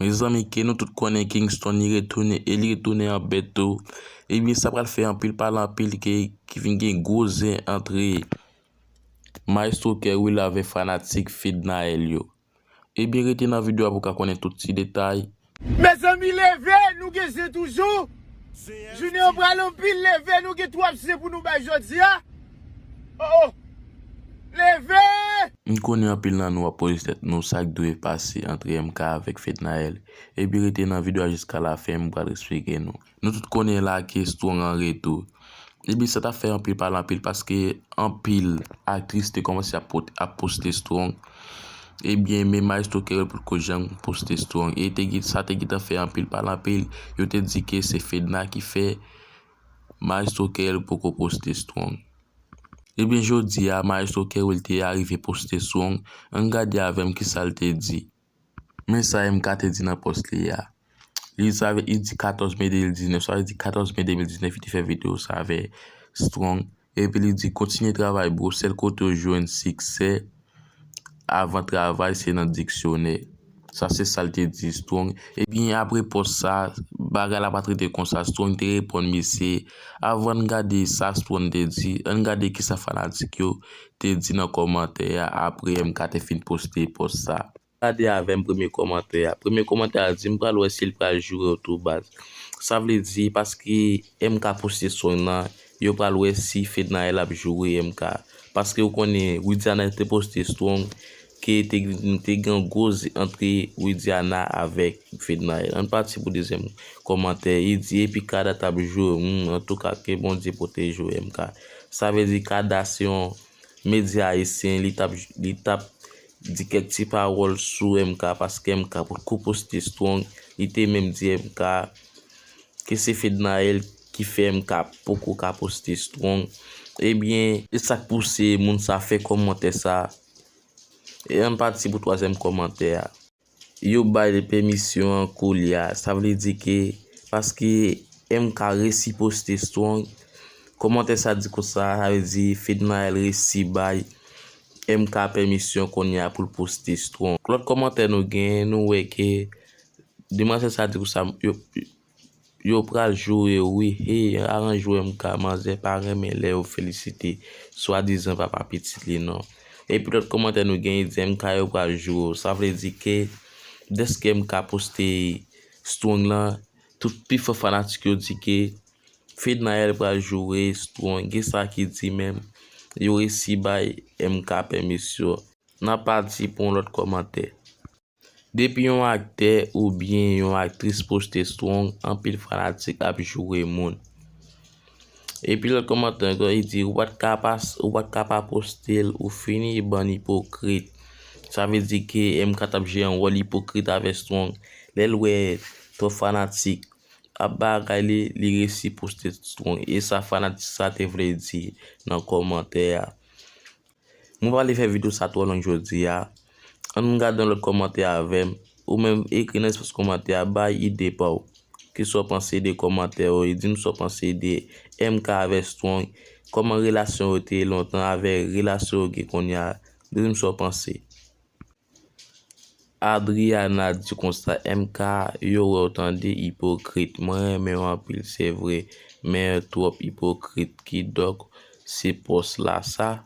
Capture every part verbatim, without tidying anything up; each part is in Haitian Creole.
Mezanmi, ke nou tout konnen Kingston li retounen e li retounen an bèt tou. Ebyen, sa pral fè anpil pale anpil ke, ki vin gen gwo zen antre Maestro Kerwill avèk fanatik Fednaelle yo. Ebyen, rete nan videyo a pou w ka konnen tout ti detay. Mezanmi, leve, nou gen zen toujou. Jounen an pral anpil, leve, nou gen twòp zen pou nou bay jodi a. Oh, oh. Leve! M konnen anpil nan nou ap poze tèt nou sa k dwe pase antre M K avèk Fednaelle. Ebyen, rete nan videyo a jiska lafen, m pral eksplike nou. Nou tout konnen la ke Strong an retou. Ebyen, sa t ap fè anpil pale anpil paske anpil aktris te kòmanse ap pot- ap poste Strong. Ebyen, men Maestro Kerwill potko janm poste Strong. E te gen, sa te gentan fè anpil pale anpil. Yo te di ke se Fedna ki fè Maestro Kerwill poko poste Strong. Ebyen, jodi a, Maestro Kerwill te arive poste Strong. Ann gade avè m kisa l te di. Men sa M K te di nan pòs li a. Li sa vle, li di katòz me de mil diznèf, sa vle di katòz me de mil diznèf, li te fè videyo sa avè Strong. Epi li di, kontinye travay, bro, sèl kote w jwenn siksè avan travay, se nan diksyonè. Sa se sa l te di Strong. Ebyen, apre pòs sa, bagay la pa t rete konsa. Strong te reponn misye. Avan n gade sa Strong te di, ann gade kisa fanatik yo te di nan kòmantè a apre M K te fin poste pòs sa. Gade avè m premye kòmantè a. Premye kòmantè a di, m pral wè si l pral joure w tou, baz. Sa vle di, paske M K poste Strong nan, yo pral wè si Fednaelle ap joure M K. Paske ou konnen, Widiana te poste Strong, ke te, te gen gwo zen antre Widiana avèk Fednaelle. Ann pati pou dezyèm kòmantè, li di, epi Kada t ap joure, hmm, antouka, ke Bondye pwoteje w M K. Sa vle di, Kada se yon medya ayisyen, li t ap, li t ap di kèk ti pawòl sou M K, paske M K potko poste Strong, li te menm di M K ke se Fednaelle ki fè M K poko ka poste Strong. Ebyen, e sa k pouse moun sa fè kòmantè sa. E ann pati pou twazyèm kòmantè a. Yo bay pèmisyon an koulye a. Sa vle di ke paske M K resi poste Strong, kòmantè sa di konsa, sa vle di Fednaelle resi bay M K pèmisyon kounye a pou l poste Strong. Lòt kòmantè nou gen, nou wè ke demwazèl sa di konsa, yo, yo pral joure w wi. Hey, aranj ou M K, manzè pa renmen lè yo felisite swadizan papa pitit li non. Epi lòt kòmantè nou gen, li di M K yo pral joure w. Sa vle di ke dèske M K poste Strong lan, tout pifò fanatik yo di ke Fednaelle pral joure Strong. Gen sa ki di menm yo resi bay M K pèmisyon. N ap pati pou yon lòt kòmantè. Depi yon aktè oubyen yon aktris poste Strong, anpil fanatik ap joure moun. Epi lòt kòmantè ankò, li di, ou pa t ka pa, ou pa t ka pa poste l, ou fini, bann ipokrit. Sa vle di ke M K t ap jwe yon wòl ipokrit avè Strong. Lè l wè twòp fanatik ap bagay li, li resi poste Strong. E sa fanatik sa te vle di nan kòmantè a. Mwen pa vle fè videyo sa twò long jodi a. Ann gade yon lòt kòmantè avè m. Ou menm ekri nan espas kòmantè a, bay ide pa w. Kisa w panse de kòmantè yo? E di m sa w panse de M K avè Strong. Kòman relasyon yo te ye lontan avè relasyon yo gen kounye a? Di m sa w panse. Adriana di konsa, M K, yo wè w tande, ipokrit. Mwen renmen w anpil, se vre, men twòp ipokrit, kidonk se pòs la sa.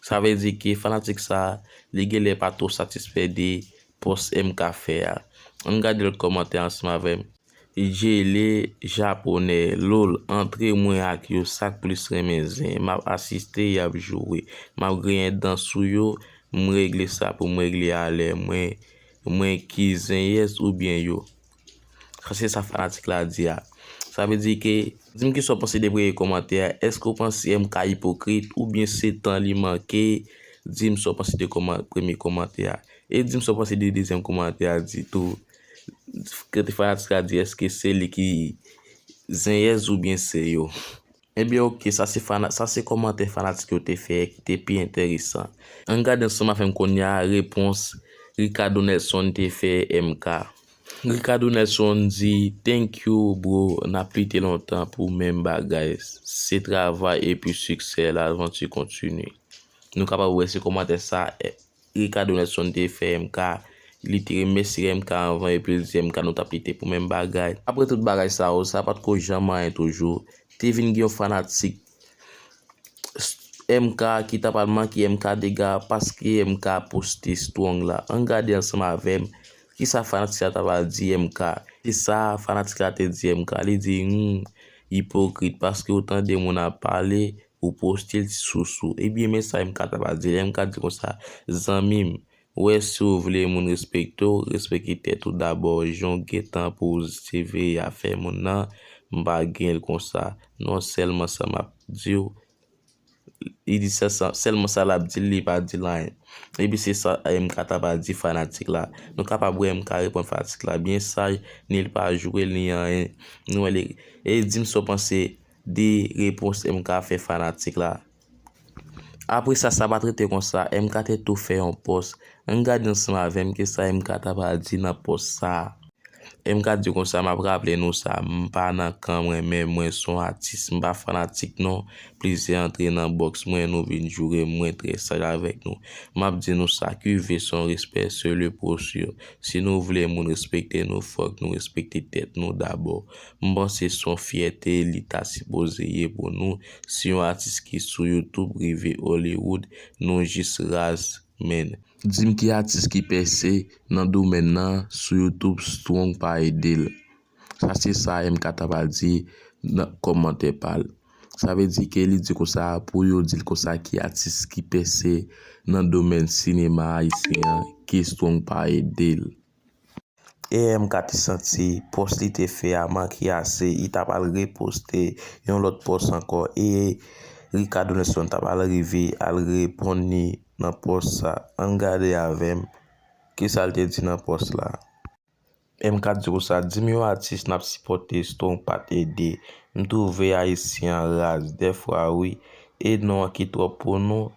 Sa vle di ke fanatik sa, li genlè pa twò satisfè de pòs M K fè a. Ann gade lòt kòmantè ansanm avè m. Jele japonè, lol, antre mwen ak yo, sa k plis renmen zen, m ap asiste, y ap joure, m ap griyen dan sou yo, m regle sa pou m regle alè mwen, mwen ki zenyèz oubyen yo. Sa se sa fanatik la di a. Sa vle di ke, di m kisa w panse de premye kòmantè a, èske w panse M K ipokrit oubyen se tan li manke? Di m sa w panse de kòman- premye kòmantè a. E di m sa w panse de dezyèm kòmantè a di tou. Kote fanatik la di èske se li ki zenyèz oubyen se yo. Ebyen oke, sa se fana- sa se kòmantè fanatik yo te fè ki te pi enteresan. Ann gade ansanm avè m kounye a repons Ricardo Nelson te fè M K. Ricardo Nelson di, thank you bro, n ap lite lontan pou menm bagay. Se travay epi siksè, lavanti kontinye. Nou kapab wè se kòmantè sa Ricardo Nelson te fè M K Li te remèsye M K anvan epi l di M K nou t ap lite pou menm bagay. Apre tout bagay sa yo, sa pa t ko janm anyen toujou. Te vin gen yon fanatik M K ki ta pral manke M K dega paske M K poste Strong la. Ann gade ansanm avè m kisa fanatik la ta pral di M K. Se sa fanatik la te di M K. Li di, hmm, ipokrit, paske ou tande moun ap pale, ou poste l ti sousou. Ebyen, men sa M K ta pral di. M K di konsa, zanmi m, ou wè si w vle moun respekte w, respekte tèt ou dabò. Jan w gentan poze veye afè moun nan, m pa gen l konsa. Non, sèlman sa m ap di w. Li di sèl sa, sèlman sa l ap di l, li pa di l anyen. Epi se sa M K ta pral di fanatik la. Nou kapab wè M K reponn fanatik la byen saj, ni l pa joure l, ni anyen. Nou wè li, e di m sa w panse de repons M K fè fanatik la. Apre sa, sa pa t rete konsa, M K te tou fè yon pòs. Ann gade ansanm avè m kisa M K ta pral di nan pòs sa a. M K di konsa, m ap raple nou sa, m pa nan kan mwen, men mwen se yon atis, m pa fanatik non. Plizyè antre nan bòks mwen, nou vin joure m, mwen trè saj avèk nou. M ap di nou sa, Q V se yon respè, se le pro sur. Si nou vle moun respekte nou, fòk nou respekte tèt nou dabò. M panse se yon fyète li ta sipoze ye pou nou. Si yon atis ki sou YouTube rive Hollywood, nou jis raz, menn. Di m ki atis ki pèse nan domèn nan sou YouTube, Strong pa ede l. Sa se sa M K ta pral di nan kòmantè pa l. Sa vle di ke li di konsa, pou yo di l konsa ki atis ki pèse nan domèn sinema ayisyen an, ke Strong pa ede l. E M K te santi pòs li te fè a manke ase, li ta pral reposte yon lòt pòs ankò. E Ricardo Nelson ta pral rive al reponn li nan pòs sa. Ann gade avè m kisa l te di nan pòs la. M K di konsa, di m yon atis n ap sipòte, Strong pa t ede. M twouve ayisyen an raz dèfwa wi. E non an ki twòp pou nou.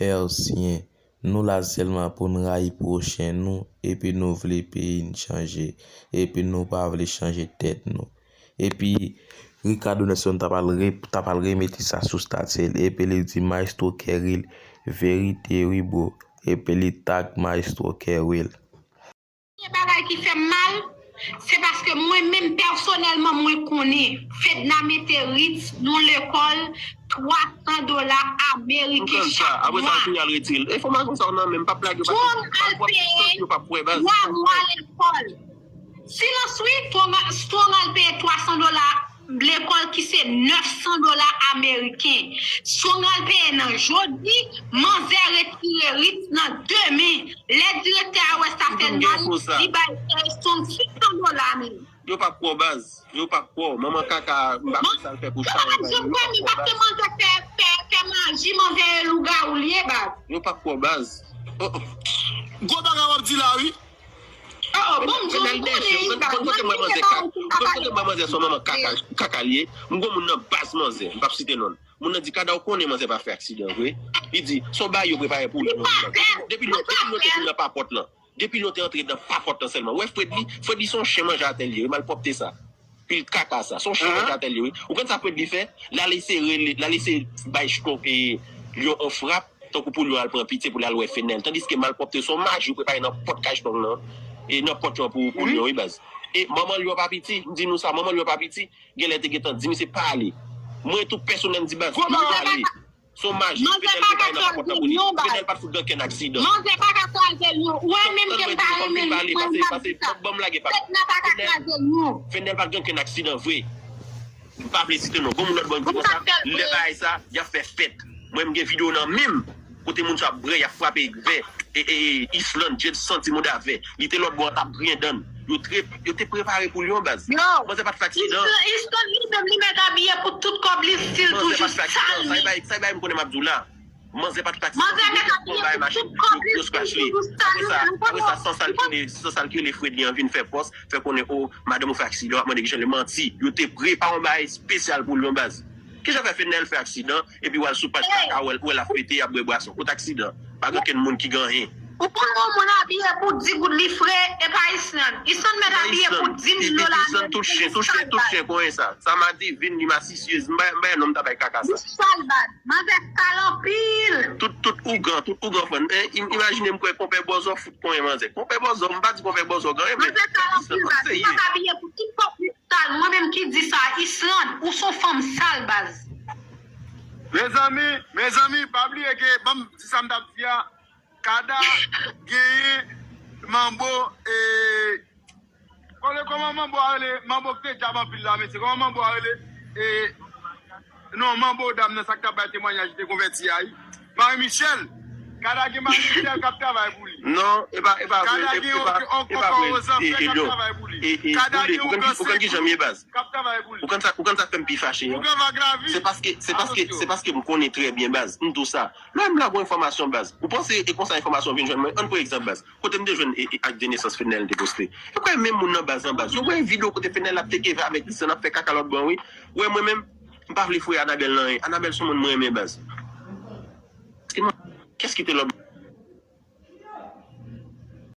Ayisyen, nou la sèlman pou n rayi pwochen nou, epi nou vle peyi n chanje, epi nou pa vle chanje tèt nou. Epi Ricardo Nelson ta pral re-, ta pral remete sa sou stati l, epi li di Maestro Keril, verite wi bro, epi li tag Maestro Keril. Premye bagay ki fè m mal, se paske mwen menm pèsonèlman mwen konnen Fedna mete Ritz nan lekòl twa san dola ameriken chak mwa. Strong al peye twa mwa lekòl. Silans wi, Strong, Strong al peye twa san dola lekòl ki se nèf san dola ameriken. Strong al peye nan jodi, manzè retire Ritz nan demen. Lè direktè a wè sa fè l mal, li bay, eh, Strong sis san dola menm. Yo p ap kwè w baz. Yo p ap kwè w. Manman kaka, m pa konn sa l fè pou chay anpil, yo p ap kwè w baz. Yo p ap janm kwè m, paske manzè fè, fè, fè maji, manzè e lougawou l ye baz. Yo p ap kwè w baz. Oh, oh. Gwo bagay w ap di la wi. Oh, oh, bon, m di w, m konnen li baz. Konn kote m wè manzè kaka, konn kote m wè manzè se yon manman kaka, kaka l ye. M gon moun nan baz manzè, m p ap site non l. Moun nan di Kada, w konnen manzè pa fè aksidan vre. Li di se yon bagay yo prepare pou li. Depi lontan, depi lontan, depi lontan li nan papòt lan. Depi lontan antre nan papòt lan sèlman. Ou wè Fredly, Fredly se yon chen manje atè l ye wi, malpwòpte sa. Pil kaka sa, se yon chen manje atè l ye wi. Ou konn sa Fredly fè? L al eseye rele, l al eseye bay Strong, e, Lyon on frap, tankou pou Lyon al pran pitye pou l al wè Fedna. Tandiske malpwòpte se yon maji yo prepare nan pòt kay Strong lan. E nan pòt yo pou, pou Lyon wi baz. E manman Lyon pa piti, m di nou sa, manman Lyon pa piti. Genlè te gentan di misye pa ale. Mwen tou pèsonèl m di baz, pa ale. Se yon maji Fednèl prepare nan papòt lan pou li. Fednèl pa t fout gen okenn aksidan. Manzè pa ka kwaze Lyon. Ou wè menm ke m pa renmen Lyon, mwen m pa di sa. Fedna pa ka kwaze Lyon. Fednèl pa t gen okenn aksidan vre. M pa vle site non. Gon moun lòt bò m di konsa, lè bagay sa, y ap fè fèt. Mwen m gen videyo nan men m. Kote moun sa ap bwè, y ap frape vè. E, e, e, Island, Jade santi mouda vè. Li te lòt bò an t ap griyen dan l. Yo te, yo te prepare pou Lyon baz. Manzè pa t fè aksidan. Island, Island li menm li mèt abiye pou tout kòb li, still toujou sal li. Sa e bay, sa e bay m konnen m ap di w la. Manzè pa t fè aksidan. Manzè mèt abiye pou tout kòb li, still toujou sal li. Apre sa, apre sa, san sa l kile, san sa l kile Fredly an vin fè pòs, fè konnen, o, madanm ou fè aksidan, w ap mande kijan l ye, manti. Yo te prepare yon bagay espesyal pou Lyon baz. Kijan fè Fednèl fè aksidan, epi w al sou paj kaka, w wè l, w wè l ap pete, y ap bwè bwason. Kot aksidan? Pa gen okenn moun ki gen anyen. Ou konn yon moun abiye pou di goud li fre, e pa Island. Island mèt abiye pou di mil dola. Island tout chen, tout chen, tout chen konyen sa. Sa madi, vin li masisyez. M bay, m bay nonm ta bay kaka sa. Li sal baz. Manzè sal anpil. Tout, tout ougan, tout ougan fann. Imajine m kwè konpè Bòzò fout konyen manzè. Konpè Bòzò, m pa di konpè Bòzò gen anyen, men Island pa serye. Manzè sal anpil baz. Li mèt abiye pou tout pòp li sal. Mwen menm ki di sa, Island, ou se yon fanm sal baz. Mezanmi, mezanmi, pa bliye ke, ban m di sa m t ap di a, Kada genyen manbo, e, kòman manbo a rele, manbo ki te djab anpil la, mesye, kòman manbo a rele, e, non, manbo dam nan sa ki t ap bay temwanyaj li te konvèti a, wi. Marie Michel, Kada gen Marie Michel k ap travay pou li. Non, e pa, e pa vre, e pa, e pa vre, e, Elyon. E, e, Bouli, ou konn ki, ou konn ki jan m ye baz. Ou konn sa, ou konn sa k fè m pi fache an? Se paske, se paske, se paske m konnen trè byen baz. M di w sa. Lè m lage yon enfòmasyon baz. Ou panse e konsa enfòmasyon vin jwenn mwen? Ann pran egzanp baz. Kote m te jwenn e, e, ak de nesans Fednel te poste. E kwè menm moun nan baz lan baz. Yo voye videyo kote Fednel ap teke avè Lisandre ap fè kaka lòt bò wi. Ou wè mwen menm, m pa vle fwe Anabèl nan anyen. Anabèl se yon moun mwen renmen baz. Kès ki te lòt